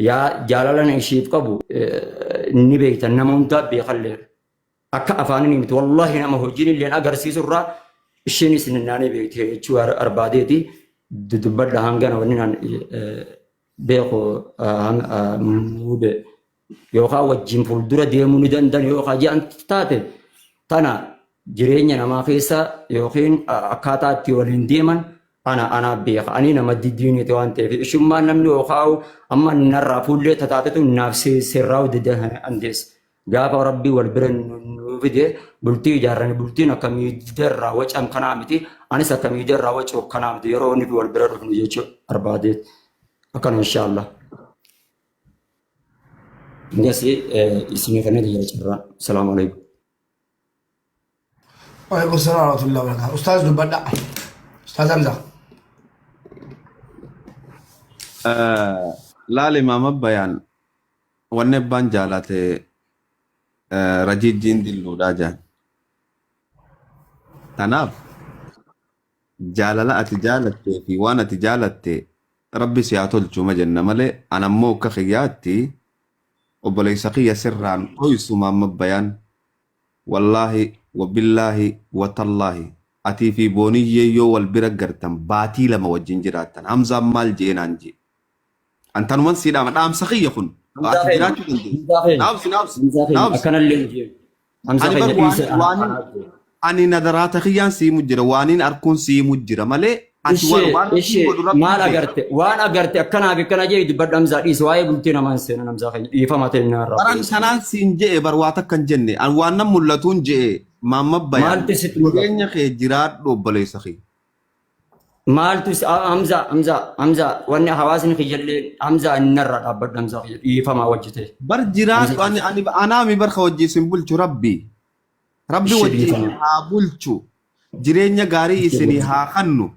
Yaa jaalalan ishiif qabu ni beektan nama hundaa beekallee akka afaaniin miti wallahi nama hojiin illee agarsiisu irraa isheen isin naanee beekte jechuu barbaadeeti dubbadha hangana wanni naan beeku muube yookaan wajjin fuuldura deemuu ni danda'an yookaan jedhan taate tana jireenya namaa keessa yookiin akkaataa itti waliin deeman ana anaa beeka ani nama diiniiti waan ta'eef ishummaan namni yookaan amma narraa fuullee tataatetu naaf sirraa'u dandeessa. Gaafa rabbii wal bira nu fide bultii ijaarrani bultiin akka miidiyaa wacan kanaa miti anis akka miidiyaa wacu kanaa miti yeroo inni wal bira dhufnu jechuu barbaadeet akkana inshaallah. Ngas isinii kana jira carraa. Salaamu alaikum. Waalaikum salaam warahmatullahi wabarakatuh. Ustaaz dubbadha. Ustaaz Hamza. Laali maama bayaan wanni abbaan jaalate rajiijjiin dilluudhaa jaan. Kanaaf jaalala ati jaalattee fi waan ati jaalatte rabbi si haa tolchu ma jenna malee an ammoo akka kiyyaatti obboleessa kiyya sirraan dhoysu maamma bayaan wallaahi wabillaahi watallaahi atii fi booniyyee yoo wal bira gartan baatii 2 wajjin jiraattan hamzaan maal je'ee naan je'e an tanuman sii dhaama dhaamsa kiyya kun Hamzaa ati keenya. jiraachuu dandeessa Hamzaa keenya. naabsi naabsi Hamzaa keenya. naabsi Akkanallee hin jeemu. Hamza Ani bar keenya waan dhiisa ana waanin anaa jeemu. ani nadaraata kiyyaan siimu jira waaniin arkuun siimu jira malee ati waan Ishee waan rabbiin ishee godhu rabbiin maal beeka. agarte waan agarte akkanaa fi akkana jee dubbadhu Hamzaa dhiisi waa'ee bultii namaa hin seenan Hamzaa keenya dhiifama ta'e naarraa Baran obboleessa. tanaan siin je'e bar waa takka hin jenne an waan nan mul'atuun je'e maamma bayaan Maaltu sitti mul'ata? jireenya kee jiraadhu obboleessa kiyya. Maaltu Hamza Hamza Hamza wanni hawaasni kiyyallee Hamza innarraa dhaabbadhu Hamza kiyya dhiifamaa wajji ta'e. Bar Hamza jiraadhu ani ani anaami bar ka wajji isin bulchu rabbi. Rabbi ishee wajji isin dhiifama. haa bulchu. Jireenya gaarii Ishee isinii wajji. haa kannu.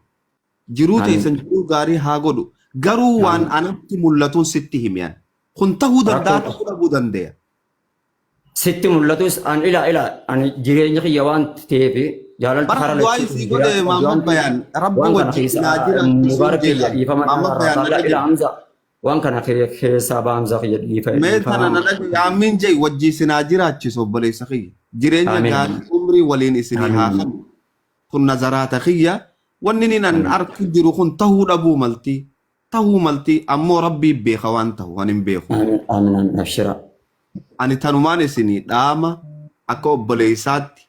Jiruu Amiin. teessan jiruu gaarii haa godhu. Garuu waan Amiin. anatti mul'atuun sitti himi an. Kun tahuu danda'a Rakkoo tahuu dhabuu dandeya. Sitti mul'atus an ila ila ani jireenya kiyya waan ta'eef jaalalti Bara karaa du'aa lachuu isii godhe jiraachuu qabdi Maamma waan ta'eef Bayaan rabbi waan kana wajjin keessa naa jiraachisuun mubaarak kiyya jeelan dhiifama Maamma narraa Bayaan na taala ila dhagaye. Hamza waan kana keessaa baa Hamza kiyya dhiifa Mee tana na dhiifama. dhagaye aammiin jee wajji isin haa jiraachisu obboleessa kiyya. Jireenya Amiin gaarii umrii waliin isinii haa amiin kennu. Kun nazaraata kiyya wanni inni an amiin arku jiru kun tahuu dhabuu malti. Tahuu malti ammoo rabbii beeka waan tahu an hin beeku. amiin amiin amiin abshira. Ani tanumaan isinii dhaama akka obboleessaatti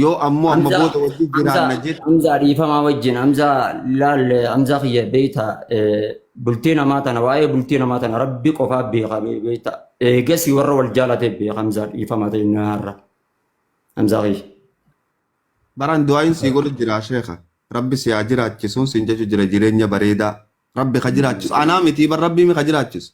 yoo ammoo amma Hamza booda wajji Hamza jiraanna jette Hamza dhiifamaa wajjin Hamza laal Hamza kiyya beeyta bultii namaa tana waa'ee bultii namaa tana rabbi qofaa beeka beeyta eegasii warra wal jaalate beeka Hamza dhiifamaa ta'e har'a Hamza kiyya. Baran du'aayin sii godhu jira sheekha rabbi si haa jiraachisuun siin jechu jira jireenya bareedaa rabbi ka jiraachisu anaa mitii bar rabbii mi ka jiraachisu.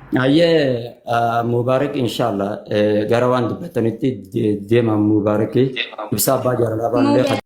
Ayyee Mubaarak inshallah gara waan dubbatanitti deema Mubaarak ibsaa abbaa jaalalaa baallee.